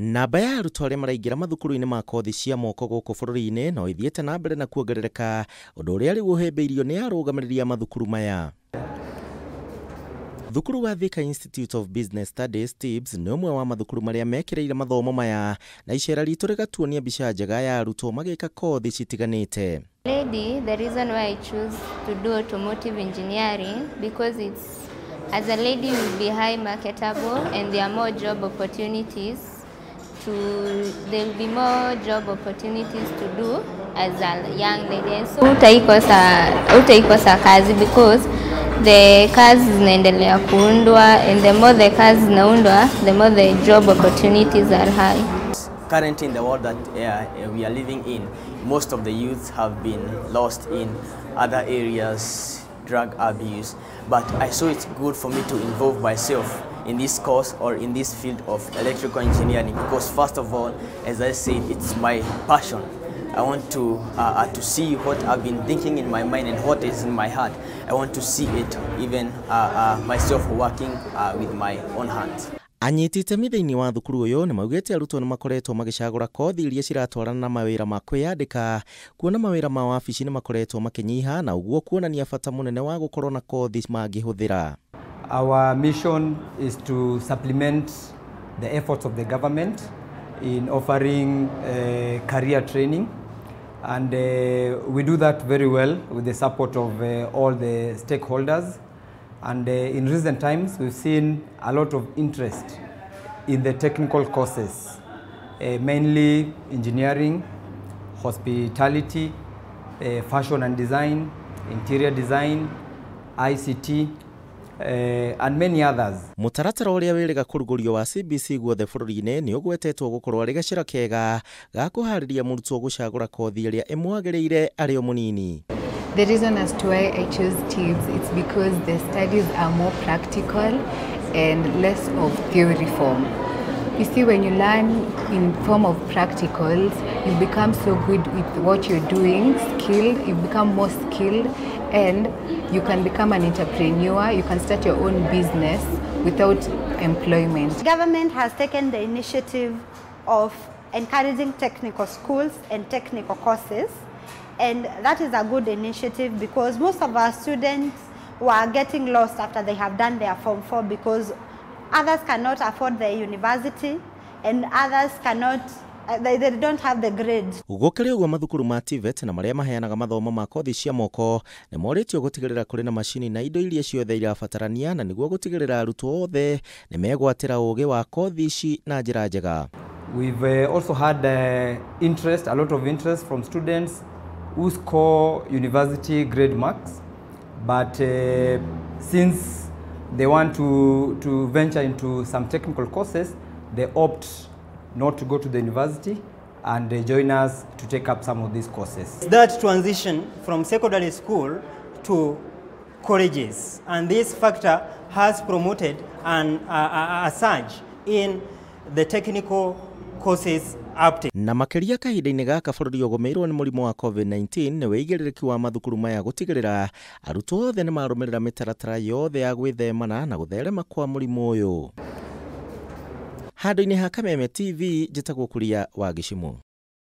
Namba ya arutwo arĩa maraingĩra mathukuru-inĩ ma kothi cia moko gũkũ bũrũri-inĩ no ithiĩte na mbere na kuongerereka, ũndũ ũrĩa rĩu ũhĩmbĩirio nĩ arũgamĩrĩri a mathukuru maya. Thukuru wa Thika Institute of Business Studies TIBS nĩ ũmwe wa mathukuru marĩa mekĩrĩire mathomo maya, na icera ritũ rĩgatuonia mbica njega ya arutwo magĩka kothi citiganĩte. Lady, the reason why I choose to do automotive engineering because it's as a lady you will be high marketable and there are more job opportunities to there will be more job opportunities to do as a young lady. And so utaikosa kazi because the cars zinaendelea kuundwa, and the more the cars zinaundwa, the more the job opportunities are high. Currently in the world that we are living in, most of the youths have been lost in other areas, drug abuse, but I saw it's good for me to involve myself in this course or in this field of electrical engineering because, first of all, as I said, it's my passion. I want to see what I've been thinking in my mind and what is in my heart. I want to see it even myself working with my own hands. Anyiti itemi thĩinĩ wa thukuru ũyũ nĩ maugĩte arutwo nĩ makoretwo magĩcagũra kothi iria ciratwarana na mawĩra ma kwĩyandĩka, kuona mawĩra ma wabici nĩ makoretwo makĩnyiha, na ũguo kuonania bata mũnene wa gũkorwo na kothi mangĩhũthĩra. Our mission is to supplement the efforts of the government in offering career training, and we do that very well with the support of all the stakeholders. And in recent times, we've seen a lot of interest in the technical courses, mainly engineering, hospitality, fashion and design, interior design, ICT, and many others. Mũtaratara ũrĩa wĩrĩga kũrugũrio wa CBC guothe bũrũri-inĩ nĩ ũgwetetwo gũkorwo arĩ gacĩra kega ga kũharĩria mũrutwo gũcagũra kothi ĩrĩa ĩmwagĩrĩire arĩ o mũnini. The reason as to why I chose TIBS is because the studies are more practical and less of theory form. You see, when you learn in form of practicals, you become so good with what you're doing, skilled, you become more skilled, and you can become an entrepreneur, you can start your own business without employment. The government has taken the initiative of encouraging technical schools and technical courses, and that is a good initiative because most of our students were getting lost after they have done their Form 4 because others cannot afford the university and others cannot, they don't have the grade. Gũkĩrĩ ũguo, mathukuru ma TVET na marĩa maheanaga mathomo ma kothi cia moko nĩ morĩtio gũtigĩrĩra kũrĩ na macini na indo iria ciothe irabatarania, na nĩguo gũtigĩrĩra arutwo othe nĩ megwatĩra ũgĩ wa kothi ici na njĩra njega. We've also had interest, a lot of interest from students who score university grade marks, but since they want to venture into some technical courses, they opt not to go to the university and they join us to take up some of these courses. That transition from secondary school to colleges, and this factor has promoted a surge in the technical courses uptake. Na makĩria kahinda-inĩ gaka bũrũri ũgũmĩirwo nĩ mũrimũ wa COVID-19, nĩ wĩigĩrĩrĩki wa mathukuru maya gũtigĩrĩra arutwo othe nĩ marũmĩrĩra mĩtaratara yothe ya gwĩthemana na gũtherema kwa mũrimũ ũyũ. Handũ-inĩ ha Kameme TV, njĩtagwo Kuria wa Gĩcimũ.